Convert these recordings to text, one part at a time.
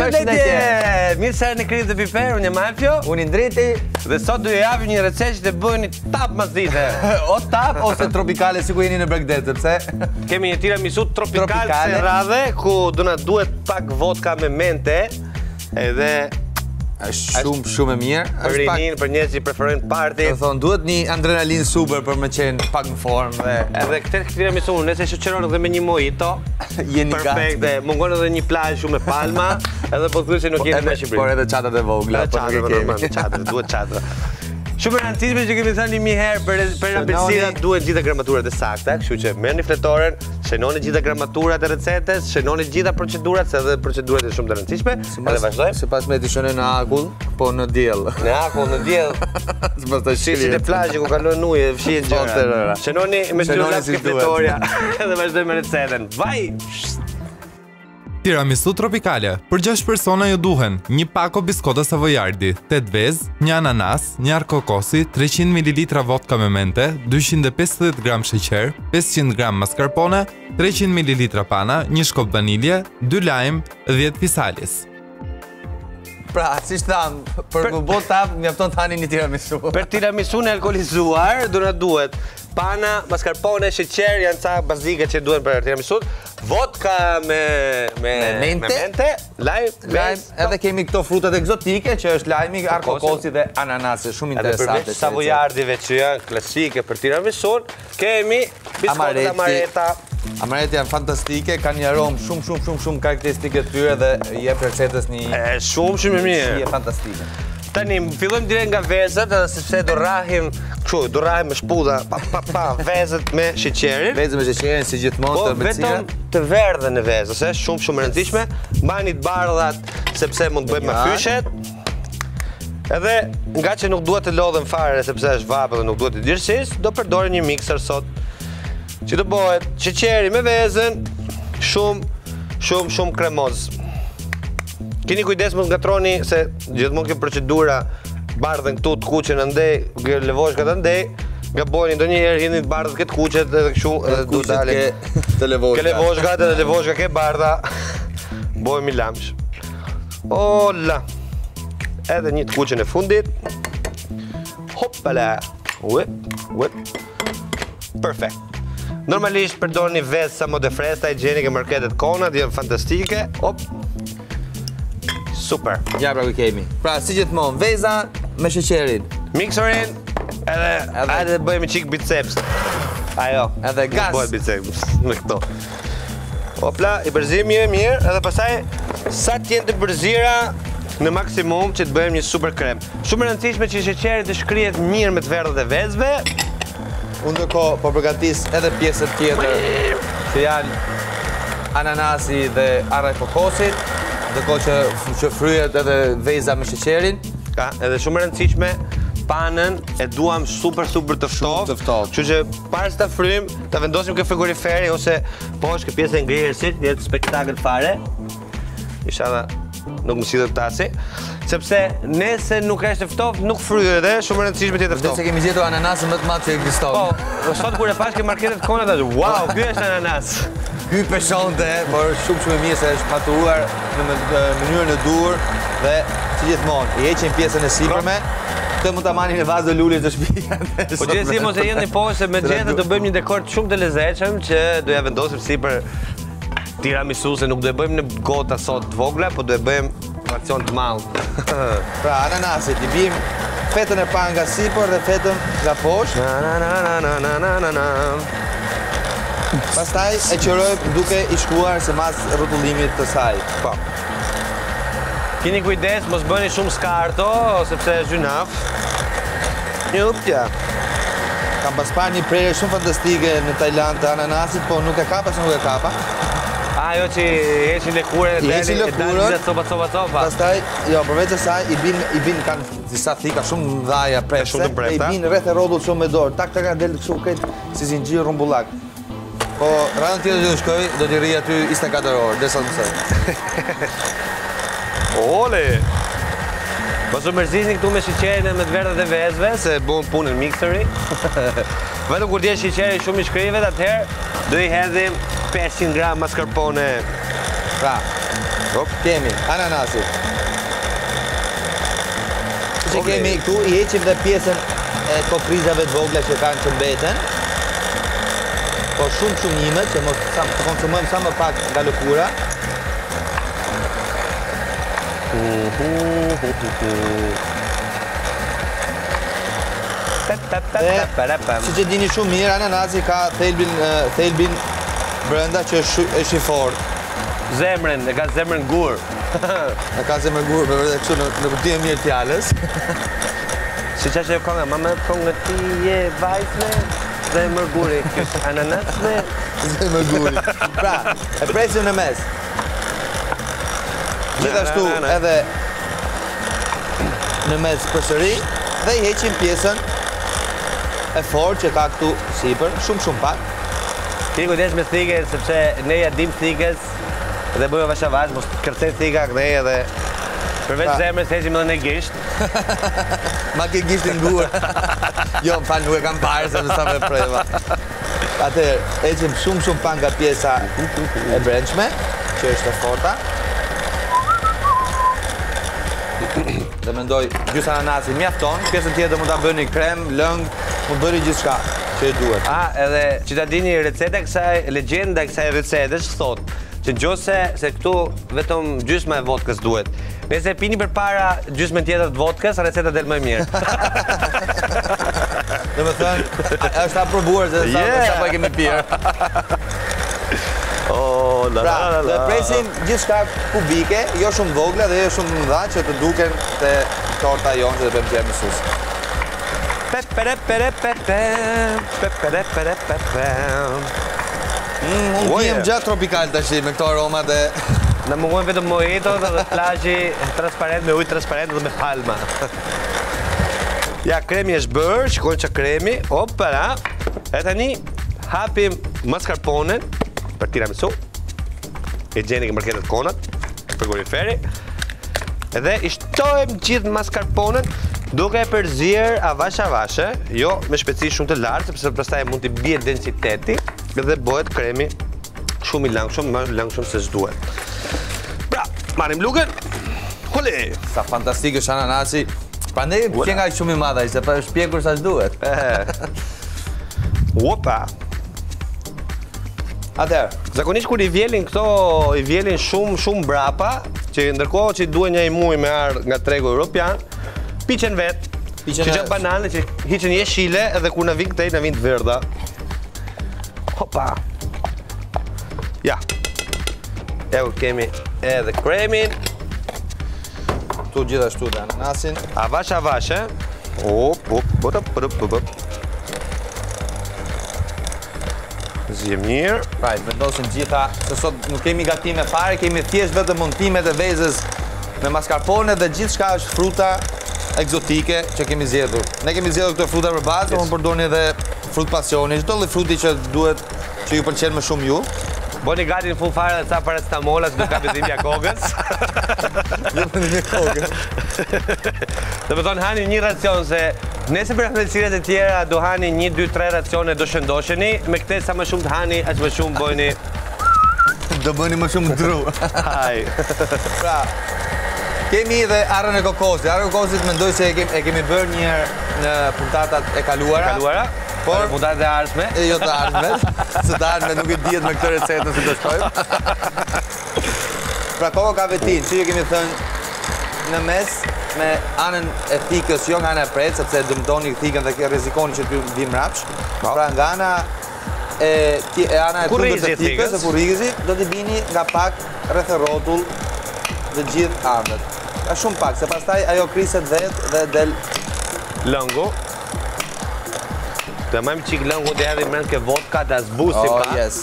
Përshëndetje! Mirë se erdhët në Kripë dhe Piper, unë jam Alfio. Unë Indriti. Dhe sot do ju japim një recetë që të bëheni tap mas dite. o tap ose tropikale sikur jeni në bregdet, sepse kemi një tiramisu tropikal kësaj radhe ku do na duhet pak vodka me mente. Edhe është shumë shumë e mirë. Për rinin, për njerëz që preferojnë party. Do thonë duhet një adrenalinë super për me qenë pak në formë dhe edhe këtë tiramisu, nëse shoqëron edhe me një mojito, jeni gati. Perfekt, dhe mungon edhe një plazh shumë me palma, edhe pothuajse nuk po, jeni në Shqipëri. Por edhe çadrat e vogla, po nuk e kemi. Çadrat, duhet çadra. Shumë e rëndësishme që kemi thënë një mijë herë për për ëmbëlsirat duhen gjitha gramaturat e sakta, kështu që merrni fletoren, Shënoni gjitha gramaturat e recetës, shënoni gjitha procedurat, se edhe procedurat janë shumë të rëndësishme. Edhe vazhdojmë. Sipas me ti shënoj në akull, po në diell. Në akull, në diell. Sipas të Si si te plazhi ku kalon uji dhe fshihen po, gjëra. Shënoni me laps ke fletorja edhe vazhdojmë me recetën. Vaj! Tiramisu tropikale. Për 6 persona ju duhen një pako biskota savoiardi, 8 vezë, një ananas, një arrë kokosi, 300 ml vodka me mente, 250 gram sheqer, 500 gram mascarpone, 300 ml pana, një shkop vanilje, 2 lajm, 10 fisalis. Pra, siç thamë, për m'u bo tap, mjafton të hani një tiramisu. Për tiramisun e alkoolizuar, do na duhet pana, mascarpone, sheqer, janë ca bazike që duhen për tiramisu. Vodka me me me mente, me mente lajm, lajm, edhe kemi këto frutat ekzotike që është lajmi, arrë kokosi dhe ananasi, shumë interesante. Edhe përveç savoiardive që janë klasike për tiramisun, kemi biskotat amareta. Amareti janë fantastike, kanë një aromë shumë shumë shumë shumë karakteristike të tyre dhe i jep recetës një E shumë shumë e mirë. Shije fantastike. Tani fillojmë direkt nga vezët, edhe sepse do rrahim kështu, do rrahim me shpulla, pa pa pa, vezët me sheqerin. Vezët me sheqerin si gjithmonë po, të me vetëm të verdhën e vezës, është shumë shumë e rëndësishme. Mbani të bardhat sepse mund të bëjmë me fyshet. Edhe nga që nuk duhet të lodhem fare sepse është vapë dhe nuk duhet të djersis, do përdorim një mikser sot. Që të bëhet sheqeri me vezën shumë shumë shumë kremoz. Kini kujdes mos ngatërroni se gjithmonë kjo procedura bardhën këtu të kuqen andej, kjo lëvozhgat andej, gabojni ndonjëherë hidhni të bardhët ke të kuqet edhe kështu edhe do dalin te lëvozhgat. Ke lëvozhgat edhe lëvozhga ke bardha. Bëhemi lamsh. Ola. Edhe një të kuqen e fundit. Hopala. Uep, uep. Perfekt. Normalisht përdorni vezë sa më të freskëta, i gjeni ke marketet Conad, janë fantastike. Hop. Super. Ja pra ku kemi. Pra si gjithmonë, veza me sheqerin. Mikserin edhe edhe hajde të bëjmë çik biceps. Ajo. Edhe gas. Bëhet biceps me këto. Hopla, i përzim mirë mirë, edhe pastaj sa të jenë të përzira në maksimum që të bëjmë një super krem. Shumë e rëndësishme që sheqeri të shkrihet mirë me të verdhët e vezëve. Unë ndërkohë po përgatis edhe pjesën tjetër që janë ananasi dhe arra e kokosit, ndërkohë që që fryhet edhe veza me sheqerin. Ka, edhe shumë e rëndësishme, panën e duam super super të ftohtë. Shumë të ftohtë. Kështu që para se ta fryjmë, ta vendosim ke frigoriferi ose poshtë ke pjesa e ngrirësit, jetë spektakël fare. Ishalla nuk më sillet tasi, sepse nëse nuk është e ftohtë, nuk fryhet, e shumë e rëndësishme të jetë e ftohtë. Se kemi gjetur ananasin më të madh që ekziston. Po, po sot kur e pashë ke marketet Conad, thashë, wow, ky është ananas. Ky peshonte, por shumë shumë e mirë se është maturuar në mënyrën e duhur dhe si gjithmonë, i heqim pjesën e sipërme. Këtë mund ta mbani në vazë lule të shtëpisë. Po gjithsesi mos e hidhni poshtë se me gjethe do bëjmë një dekor shumë të lezetshëm që do ja vendosim sipër Tiramisu se nuk do e bëjmë në gota sot të vogla, po do e bëjmë porcion të madh. pra, ananasit, i bim fetën e parë nga sipër dhe fetën nga poshtë. Na na na na na na na na. Pastaj e qërojmë duke i shkuar sipas rrotullimit të saj. Po. Kini kujdes, mos bëni shumë skarto, sepse është gjynah. Një upja. Kam pas parë një prerje shumë fantastike në Tajlandë të ananasit, po nuk e kapa se nuk e kapa. Ajo që i heqin lëkurën e heqin lëkurën. Copa, copa, copa. Pastaj, jo, përveç asaj, i bin, i bin kanë disa thika shumë të mëdhaja prerëse. Shumë të mprehta. I bin rreth e rrotull shumë me dorë. Tak, tak, del kështu krejt si zinxhir rrumbullak. Po, radhën tjetër që do shkoj, do t'i rri aty 24 orë, derisa të mësoj. Ole! Mos u mërzisni këtu me sheqerin e me të verdhat e vezëve, se bën punën mikseri. Vetëm kur të jetë sheqeri shumë i shkrivet, atëherë do i hedhim 500 gram mascarpone. Pra, Hop. Kemi ananasin. Që kemi këtu, i heqim dhe pjesën e koprizave të vogla që kanë që mbeten. Po shumë shumë imët, që mos sa, të konsumojmë sa më pak nga lëkura. Dhe, siç e dini shumë mirë, ananasi ka thelbin, thelbin brenda që është, është i fortë. Zemrën, e ka zemrën gur. E ka zemrën gur, me vërtet kështu në, në kuptimin e mirë të fjalës. Si që është ajo kënga, mama këngë ti je vajzme, zemër guri, kjo ananasme. Zemër guri. Pra, e presim në mes. Gjithashtu edhe në mes përsëri dhe i heqim pjesën e fortë që ka këtu sipër, shumë shumë pak. Kini kujdes me thikën, sepse ne ja dim thikës dhe bëjmë avash avash, mos kërcej thika këndej edhe përveç pra. zemrës heqim edhe ne gisht. Ma ke gishtin gur. jo, më fal, nuk e kam parë se me sa me preva. Atëherë, heqim shumë shumë pak nga pjesa e brendshme, që është e forta. Dhe mendoj, gjysë ananasi mjafton, pjesën tjetër mund ta bëni krem, lëng, mund bëni gjithçka që e duhet. A, edhe që ta dini receta e kësaj, legjenda e kësaj recetës thotë që nëse se këtu vetëm gjysma e vodkës duhet. Nëse pini përpara gjysmën tjetër të vodkës, receta del më e mirë. Domethënë, është aprovuar se sa yeah. sa po e kemi pirë. Oh, la, pra, la, la, la. Dhe presim gjithçka kubike, jo shumë vogla dhe jo shumë të mëdha që të duken te torta jonë që do bëjmë tiramisu. Pe pere pere pe pe pe pere pere pe pe. Mm, unë ndihem gjatë tropikal tash me këto aromat e Na mungojnë vetëm mojitot dhe plazhi transparent me ujë transparent dhe me palma. Ja, kremi është bërë, shikojmë që kremi, opa, la. E tani, hapim mascarpone për tiramisu. E gjeni ke marketet Conad, frigoriferi. Dhe i shtojmë gjithë mascarponen duke e përzier avash avash, jo me shpejtësi shumë të lartë, sepse pastaj mund t'i bie densiteti dhe bëhet kremi shumë i lëngshëm, më lëngshëm se ç'duhet. Pra, marrim lugën. Hole! Sa fantastik është ananasi. Prandaj qenka shumë i madh ai, se pa është pjekur sa ç'duhet. Opa! Atëherë, zakonisht kur i vjelin këto, i vjelin shumë shumë mbrapa, që ndërkohë që i duhen një muaj me ardh nga tregu europian, piqen vet. Piqen që banane që hiqen jeshile edhe kur na vijnë këtej na vijnë të verdha. Hopa. Ja. Ja ku kemi edhe kremin. Këtu gjithashtu dhe ananasin. Avash avash, e? Op, op, op, op, op, op, op. Zje mirë. Pra, i vendosim gjitha, se sot nuk kemi gatime fare, kemi thjesht vetëm montimet e vezës me mascarpone dhe gjithçka është fruta ekzotike që kemi zgjedhur. Ne kemi zgjedhur këto fruta për bazë, yes. mund përdorni edhe frut pasioni, çdo lloj fruti që duhet që ju pëlqen më shumë ju. Bëni gati në fund fare dhe ca paracetamola se do kapi dhimbja kokës. Jo për një kokës. Domethënë hani një racion se nëse për ëmbëlsirat e tjera do hani 1 2 3 racione do shëndosheni, me këtë sa më shumë të hani, aq më shumë bëni do bëni më shumë dru. Haj. Pra, kemi edhe arrën e kokosit. Arrën e kokosit mendoj se e kemi, e kemi bërë një herë në puntatat e kaluara. E kaluara? Por në puntatat e ardhshme? E jo të ardhme, se të ardhme nuk e dihet me këtë recetën si do shkojmë. Pra koko ka vetinë, që kemi thënë në mes me anën e thikës, jo nga ana e prerë, sepse e dëmtoni thikën dhe rrezikoni që t'ju vijë mbrapsht. Po. Pra nga ana e, e ana e kundërt e thikës, e kurrizi, do t'i bini nga pak rreth e rrotull dhe gjithë anët. Ka shumë pak, se pastaj ajo kriset vetë dhe del lëngu. Të marrim çik lëngu dhe hedhim brenda ke vodka ta zbusim oh, pak. yes.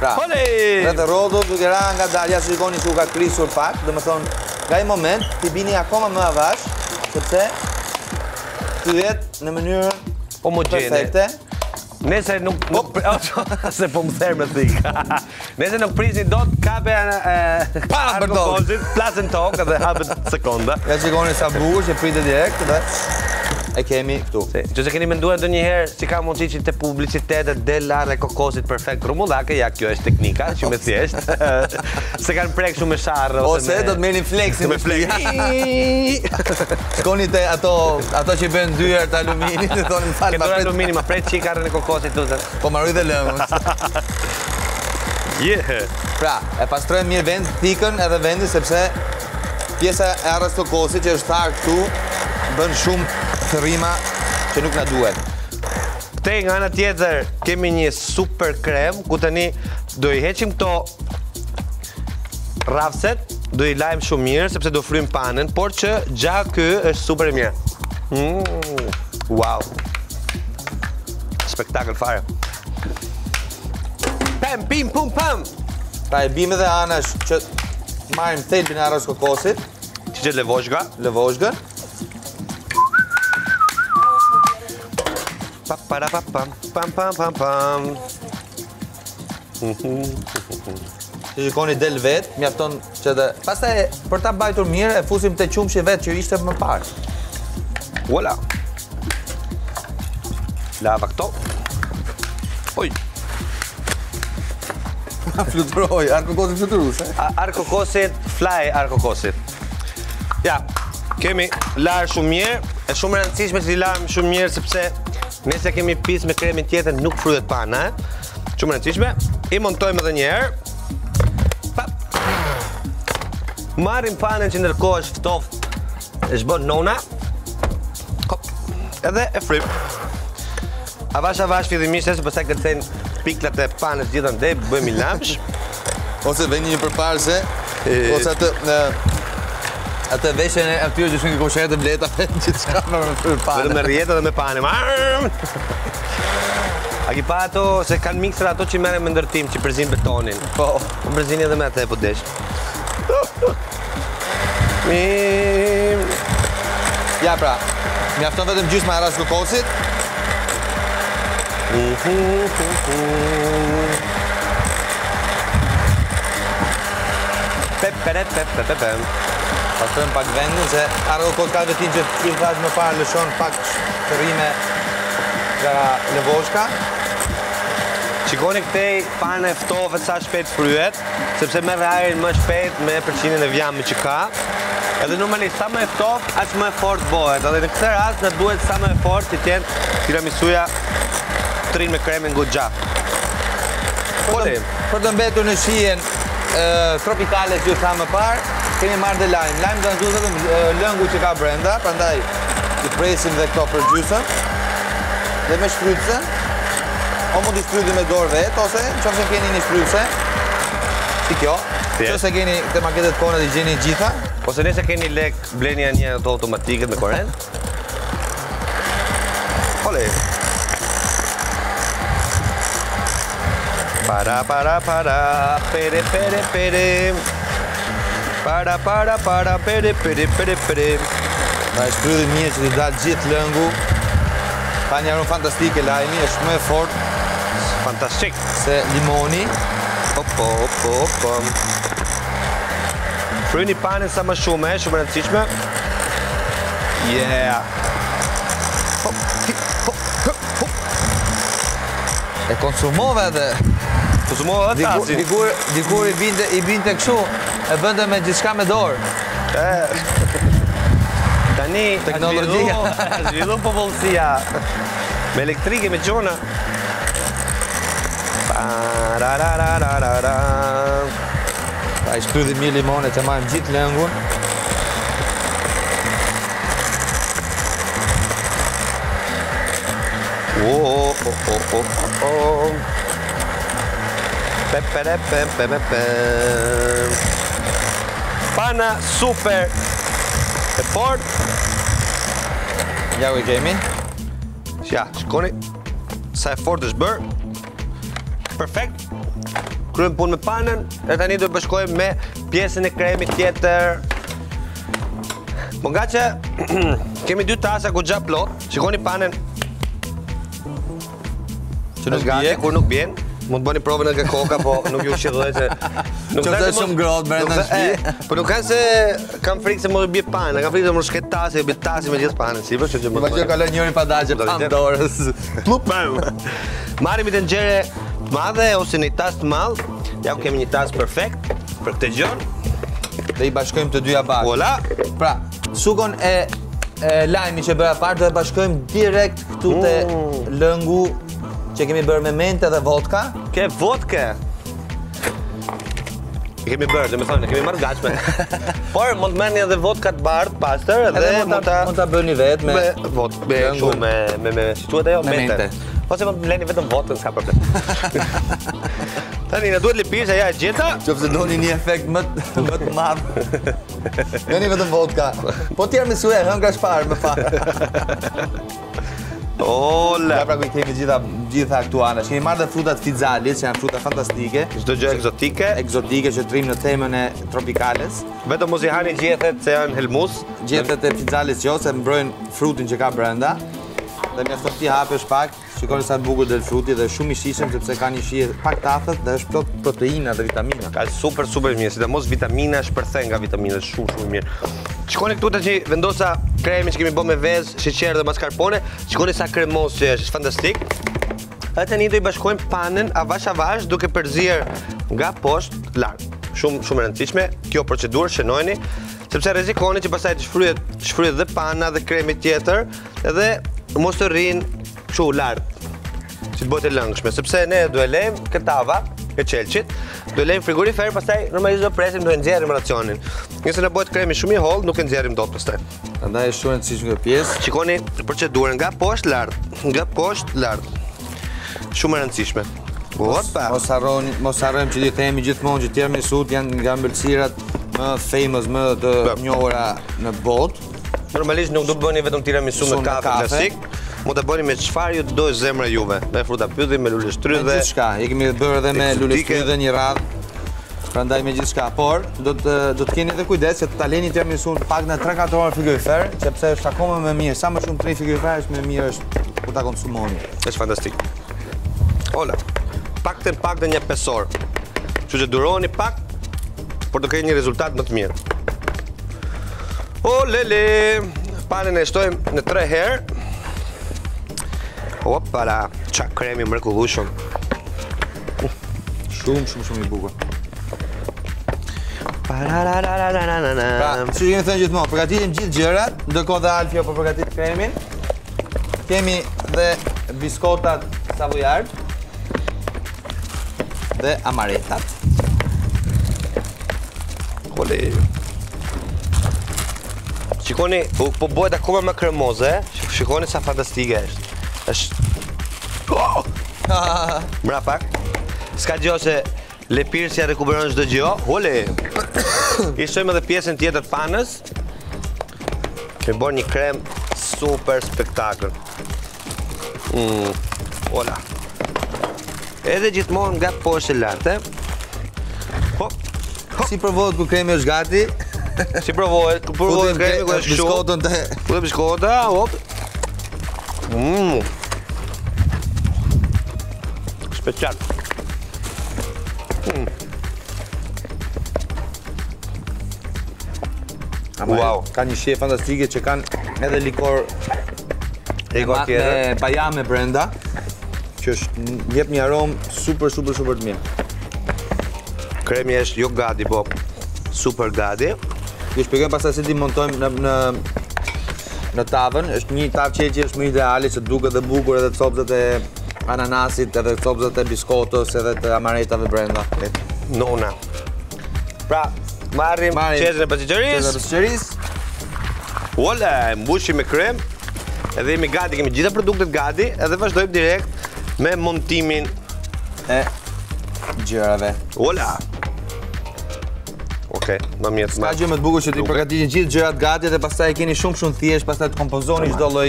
Pra, rreth e rrotull duke ra ngadalë, ja shikoni që u ka krisur pak, domethënë, nga ai moment, t'i bini akoma më avash, sepse thyhet në mënyrë homogjene. Perfekte. Nëse nuk nuk se po më ther me thikë. Nëse nuk prisni dot kape pa për tokë, plasën tokë dhe hapet sekonda. Ja shikoni sa bukur që pritet direkt dhe. E kemi këtu. Se, që se keni menduar ndonjëherë si ka mundësi që te publicitetet del arra e kokosit perfekt rrumullake, ja kjo është teknika, shumë e thjeshtë. Se kanë prek shumë me sharrë ose, ose me... do të merrni fleksin me fleks. Shkoni te ato ato që bëjnë dyert aluminit, i thoni më fal, ma pret alumini, ma pret çik arrën e kokosit lutem. Po marroj dhe lëngën. Yeah. Pra, e pastrojmë mirë vend, thikën edhe vendin sepse Pjesa e arrës kokosit që është tharë këtu bën shumë thërrima që nuk na duhen. Këtej nga ana tjetër kemi një super krem ku tani do i heqim këto rafset, do i lajmë shumë mirë sepse do frymë panën, por që gja ky është super e mirë. Mm, wow. Spektakël fare. Pam pim pum pam. Pra e bim edhe anash që marrim thelbin e arrës kokosit. Që që lëvozhga. Lëvozhgën. Pa para pa pam pam pam pam pam. Që shikoni del vetë, mjafton që dhe... Pastaj, për ta mbajtur mirë, e fusim te qumshi vetë që ishte më parë. Voila. Lava këto. Oj. Fluturoj, arrë kokosit fluturuse. Arrë kokosit, fly arrë kokosit. Ja, kemi larë shumë mirë, e shumë e rëndësishme që t'i lajmë shumë mirë, sepse nëse kemi pis me kremin tjetër nuk fryhet pana, e? Shumë e rëndësishme, i montojmë edhe një herë. Pa. Marrim panën që ndërkohë është ftoft, është bën nona. Hop. Edhe e frymë. Avash avash fillimisht se pastaj kërcejnë piklat e panës gjithandej, bëjmë lamsh. Ose veni një përparëse, ose atë në atë veshjen e atyre që shkojnë kosheret e bleta gjithçka me me fry panë. Vetëm me rrjetë dhe me panë. A ki pa ato se kanë miksera ato që merren me ndërtim, që përzin betonin. Po, po përzini edhe me atë po desh. Mi... Ja pra, mjafton vetëm gjysma e arrës kokosit. Pe pe pe pe pe pe. Pastrojmë pak vendin se arra kokosit ka vetinë që si thashë më parë lëshon pak thërrime nga lëvozhka. Shikoni këtej pana e ftohtë sa shpejt fryhet. Sepse merr ajrin më shpejt me përqindjen e dhjamit që ka. Edhe normalisht sa më e ftohtë, aq më e fortë bëhet. Edhe në këtë rast na duhet sa më e fortë që të jenë tiramisuja të rrinë me kremin goxha. Po le. Për të mbetur në shijen tropikale që ju thamë më parë, kemi marrë dhe lajm. Lajm do na duhet vetëm lëngu që ka brenda, prandaj i presim dhe këto për gjysmë. Dhe me shfrytëse, O mund t'i shtrydhim me dorë vetë, ose në qoftë se keni një shtrydhëse, si kjo, në qoftë se keni te marketet tona i gjeni gjitha. Ose nëse keni lek, bleni një ato automatikët me korrent. Ole. Para, para, para, pere, pere, pere. Para, para, para, pere, pere, pere, pere. Pra e shtrydhim mirë që t'i dalë gjithë lëngu. Ka një aromë fantastike lajmi, është më e fortë. Fantastik. Se limoni. Opo, opo, opo. Fryni panën sa më shumë, e, shumë e rëndësishme. Yeah. Hop, hi, hop, hop, hop. E konsumove edhe. Konsumove edhe tasin. Dikur, dikur i binte, i binte kështu, e bënte me gjithçka me dorë. E. Tani, teknologjia. Zhvillu popullsia. Me elektrike, me gjona. Pararararara. Pa i shtrydhim mirë limonet e marrim gjithë lëngun. O, o, o, o, o. Pe, pe, pe, pe, pe, pe. Pana super e fort. Ja ku i kemi. Ja, shikoni sa e fort është bërë. Perfekt. Kryem punë me panën e tani do të bashkojmë me pjesën e kremit tjetër. Po nga që kemi dy tasa goxha plot, shikoni panën që nuk bie, kur nuk bien. Mund të bëni provën edhe nga koka, po nuk ju këshilloj se nuk është shumë ngrohtë brenda në shtëpi. Po nuk kanë se kam frikë se mos bie pana, kam frikë se mos shket tasi, bie tasi me gjithë panën, si kështu që më. Imagjino kalon njëri pa dashje pa dorës. Plup. Marrim një tenxhere të madhe ose një tas të madh. Ja ku kemi një tas perfekt për këtë gjë. Dhe i bashkojmë të dyja bashkë. Voila. Pra, sugon e e lajmit që bëra parë do e bashkojmë direkt këtu te mm. lëngu që kemi bërë me mente dhe vodka. Ke vodka? E kemi bërë, domethënë, e kemi marrë gatshme. Por mund të merrni edhe vodka të bardhë, pastër edhe mund ta mund ta bëni vetë me me vodkë, me kështu me me me si quhet ajo, me mente. Ose mund të leni vetëm vodkën, s'ka problem. Tani na duhet lëpirëse, ja e gjeta. Qoftë se doni një efekt më më të madh. Leni vetëm vodka. Po tiramisu e hëngra çfarë më fare. Ola. Ja pra ku i kemi gjitha gjitha këtu anash. Kemi marrë dhe frutat fixalit, që janë fruta fantastike. Çdo gjë ekzotike. Ekzotike që të rrimë në temën e tropikales. Vetëm mos i hani gjethet se janë helmues. Gjethet e fixalit jo, se mbrojnë frutin që ka brenda. Dhe mjafton t'i hapësh pak, shikoni sa bukur del fruti dhe shumë i shijshëm sepse ka një shije pak të athët dhe është plot proteina dhe vitamina. Ka super super mirë, sidomos vitamina shpërthen nga vitamina, shumë shumë mirë. Shikoni këtu tash vendosa kremin që kemi bërë me vezë, sheqer dhe mascarpone. Shikoni sa kremos që është, është fantastik. Edhe tani do i bashkojmë panën avash avash duke përzier nga poshtë lart. Shumë shumë e rëndësishme kjo procedurë, shënojeni, sepse rrezikoni që pastaj të shfryhet, shfryhet dhe pana dhe kremi tjetër, edhe mos të rrinë kështu lart. Si të bëhet e lëngshme, sepse ne do e lejmë këtë tava e qelqit, do e lejmë frigorifer, pastaj normalisht do presim, do e nxjerrim racionin. Nëse na bëhet kremi shumë i hollë, nuk e nxjerrim dot pastaj. Prandaj është shumë e rëndësishme kjo pjesë. Shikoni procedurën nga poshtë lart, nga poshtë lart. Shumë e rëndësishme. Opa. Mos harroni, mos harrojmë që t'i themi gjithmonë që tiramisut janë nga ëmbëlsirat më famous, më të po. njohura në botë. Normalisht nuk do bëni vetëm tiramisu me kafe klasik. Mund ta bëni me çfarë ju do zemra juve, me fruta pylli, me luleshtrydhe. Me gjithçka, e kemi bërë edhe me luleshtrydhe një radhë. Prandaj me gjithçka, por do të do të keni edhe kujdes që ta leni tiramisun pak në 3-4 orë frigorifer, sepse është akoma më mirë. Sa më shumë të rri frigorifer është më mirë është kur ta konsumoni. Është fantastik. Ola. Paktën paktën një 5 orë. Kështu që duroni pak por do keni një rezultat më të mirë. O lele, panën e shtojmë në 3 herë. Opala, ça kremi mrekullueshëm. Shumë, shumë, shumë i bukur. Pra, si kemi thënë gjithmonë, përgatitim gjithë gjërat, ndërkohë dhe Alfio po përgatit kremin. Kemi dhe biskotat savoyard dhe amaretat. Kole. Shikoni, po, po bëhet akoma më kremoze, shikoni sa fantastike është. Është Oh! Mra pak. S'ka gjë se lëpirësja rekuperon çdo gjë. Hole. I shtojmë edhe pjesën tjetër të panës. Kemi bërë një krem super spektakël. Mm. Ola. Edhe gjithmonë nga poshtë e lart, e? Hop. Hop. Si provohet kur kremi është gati? Si provohet? Kur provohet kremi kur është kështu? Biskotën te. Futem biskota, hop. Mmm. Special. Mm. Wow. Ka një shije fantastike që kanë edhe likor likor tjetër. Me bajame brenda, që është jep një aromë super super super të mirë. Kremi është jo gati, po super gati. Ju shpjegojmë pastaj si t'i montojmë në në në tavën, është një tavë qelqi është më ideale që duket dhe bukur edhe copëzat e ananasit, edhe copëzat e biskotës, edhe të amaretave brenda. Nona. Pra, marrim qelqin e pastiçerisë. Qelqin e pastiçerisë. Ola, e mbushim me krem. Edhe jemi gati, kemi gjitha produktet gati, edhe vazhdojmë direkt me montimin e gjërave. Ola. Okej, më mirë. S'ka gjë më të bukur që t'i përgatitni gjithë gjërat gati dhe pastaj e keni shumë shumë thjesht, pastaj të kompozoni çdo lloj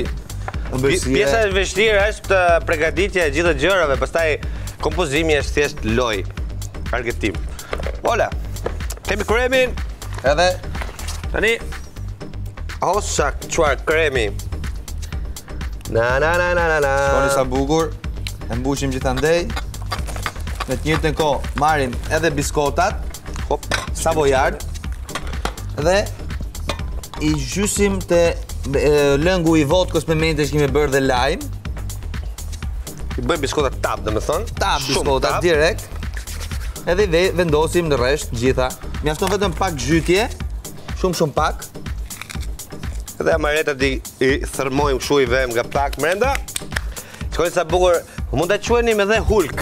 ëmbëlsire. Pjesa e vështirë është përgatitja e gjithë gjërave, pastaj kompozimi është thjesht lojë, argëtim. Ola. Kemi kremin. Edhe tani O sa çfarë kremi. Na na na na na na. Shikoni sa bukur. E mbushim gjithandej. Në të njëjtën kohë marrim edhe biskotat, hop, savoyard dhe i zhysim te lëngu i vodkës me mente që kemi bërë dhe lajm. I bëjmë biskotat tap, domethënë. Tap biskotat direkt. Edhe i vendosim në rresht gjitha. Mjafton vetëm pak zhytje, shumë shumë pak. Edhe amaretat i, i thërmojmë kështu i vëmë nga pak mrenda. Shikoni sa bukur, mund ta quanim edhe Hulk.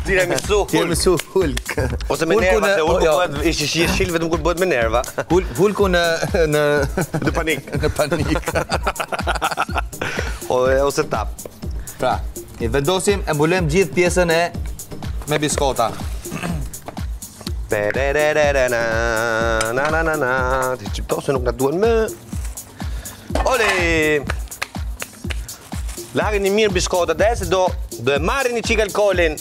Tiramisu Hulk. Tiramisu Hulk. Ose me nerva, se Hulk jo. bëhet i jeshil vetëm kur bëhet me nerva. Hulk Hulku në në në panik. Në panik. O, ose tap. Pra, i vendosim, e mbulojmë gjithë pjesën e me biskota. Pererererena, na na na na, ti çipto se nuk na duhen më. Ole! Lagini mirë biskotat e se do do e marrin një çik alkoolin.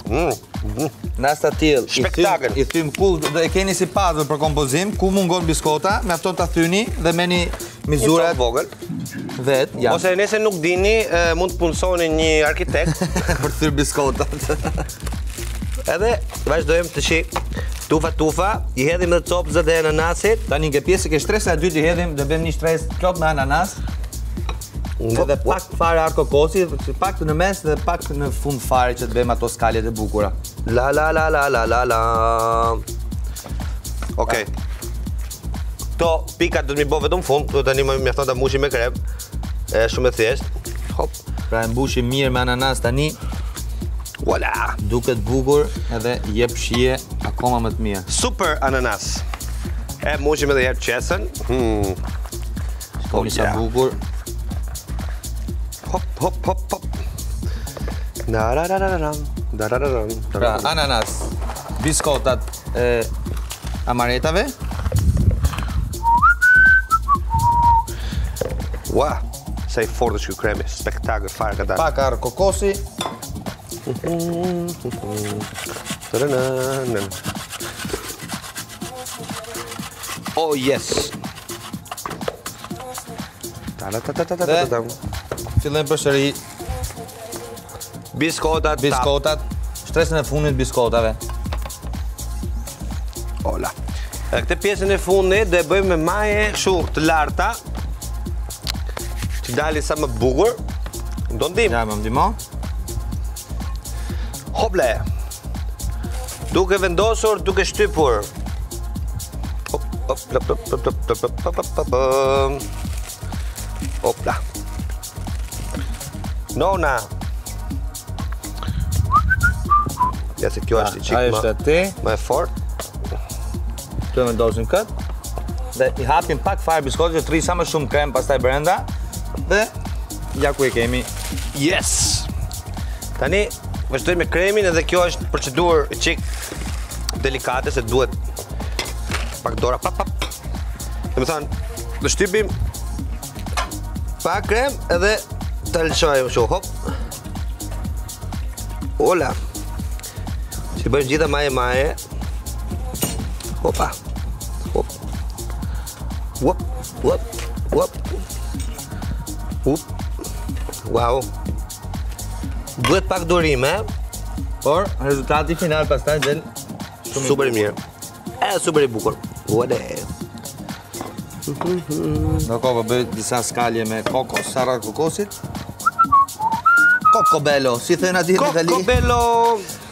Mm. mm. Në rast të tillë, Spektakël. I thym ku do e keni si puzzle për kompozim, ku mungon biskota, mjafton ta thyni dhe merrni mizurat vogël. Vet, ja. Ose nëse nuk dini, mund të punësoni një arkitekt për të thyer biskotat. Edhe vazhdojmë të shi tufa tufa, i hedhim edhe copëzat e ananasit. Tani ke pjesë ke shtresa e dytë i hedhim, do bëjmë një shtresë plot me ananas. Edhe pak fare arrë kokosi, pak në mes dhe pak në fund fare që të bëjmë ato skaljet e bukura. La la la la la la la. Okej. Këto pikat do të m'i bo vetëm fund, do tani më mjafton ta mbushim me krem. E shumë e thjeshtë. Hop. Pra e mbushim mirë me ananas tani. Voila. Duket bukur edhe jep shije akoma më të mirë. Super ananas. E mbushim edhe herë qesen. Hmm. Po oh, sa bukur. Hop hop hop hop. Na ra ra ra ra. Da ra ra ra. Pra ananas, biskotat e amaretave. Ua, sa i fortë është ky kremi, spektakël fare ka dalë. Pak arrë kokosi. Oh yes. Ta ta ta ta ta ta ta. Fillojmë përsëri Biskotat. Biskotat. Shtresën e fundit biskotave. Ola. E këtë pjesën e fundit do e bëjmë me maje kështu të larta. Që dali sa më bukur. Do ndihmë. Ja, më ndihmo. Hople. Duke vendosur, duke shtypur. Hop, hop, hop, hop, hop, hop, hop, hop, hop, hop. Hopla. Nona. Ja se kjo është i çik më. Është më e fortë. Këtu e vendosim këtë. Dhe i hapim pak fare biskotë që të rri sa më shumë krem pastaj brenda. Dhe ja ku e kemi. Yes. Tani vazhdojmë me kremin edhe kjo është procedurë çik delikate se duhet pak dora pap pap. Domethënë, do shtypim Pak krem edhe ta lëshojmë kështu, hop. Ola. Që bëjmë gjitha maje maje. Hopa. Hop. Hop, hop, hop. Hop. Wow. Duhet pak durim, e? Por rezultati final pastaj del shumë super i mirë. E super i bukur. Ue. Ndërkohë po bëj disa skalje me kokos, arra kokosit. Coco bello, si thënë atje në Itali? Coco bello!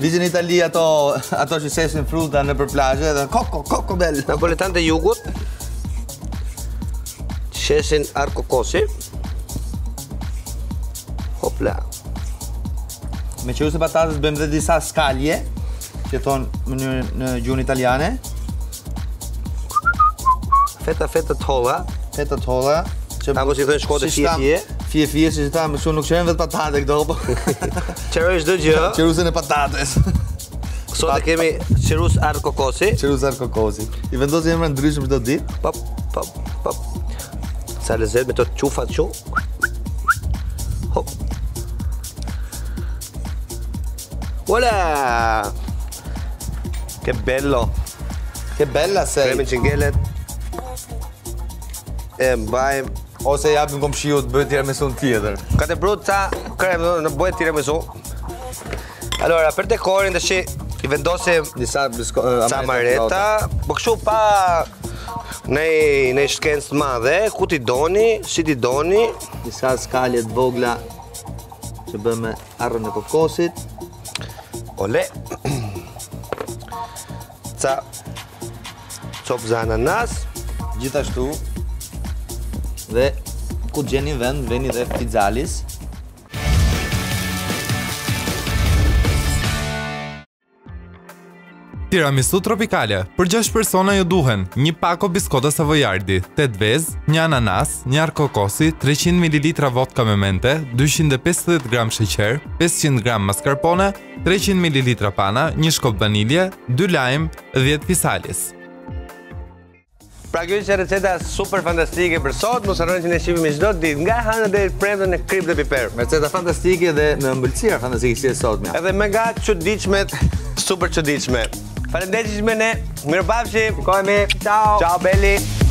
Vizin në Itali ato, ato që shesin fruta nëpër plazhe dhe coco, coco bello. Napoletanët e jugut, shesin arrë kokosi. Hopla. Me qerusën e patatës bëjmë dhe disa skalje, që thonë mënyrën në gjuhën italiane. Feta, feta të holla. Feta të holla. Që, Apo si thonë shkodër fije fije. Fije fije, si thamë, më shumë nuk qërojmë vetë patate këto, po. Qëroj çdo gjë. Qerusën e patates. Sot e kemi qerus arrë kokosi. Qerus arrë kokosi. I vendosim emra ndryshëm çdo ditë. Pop, pop, pop. Sa lezet me të qufat që. Hop. Hola! Che bello! Che bella sei! Kremin që ngelet e mbajmë Ose japim komshiut të bëjë tiramisu tjetër. Ka të brut ca krem në bëjë tiramisu. Allora, për dekorin tash i vendosim disa bisko, amareta, po kështu pa ne ne shkencë të madhe, ku t'i doni, si t'i doni, disa skalje të vogla që bëmë me arrën e kokosit. Ole. Ca copëza ananas. Gjithashtu dhe ku gjeni vend, veni dhe fizalis. Tiramisu tropikale. Për 6 persona ju duhen një pako biskota savoiardi, 8 vezë, një ananas, një arrë kokosi, 300 ml vodka me mente, 250 gram sheqer, 500 gram mascarpone, 300 ml pana, një shkop vanilje, 2 lime, 10 fisalis. Pra kjo ishte receta super fantastike për sot, mos harroni që ne shihemi çdo ditë nga e hëna deri të premten në Kripë dhe Piper. Me receta fantastike dhe me ëmbëlsira fantastike si e sotmja. Edhe me nga çuditshmet, super çuditshme. Faleminderit që ishit me ne. Mirupafshim. Shikohemi. Ciao. Ciao Beli.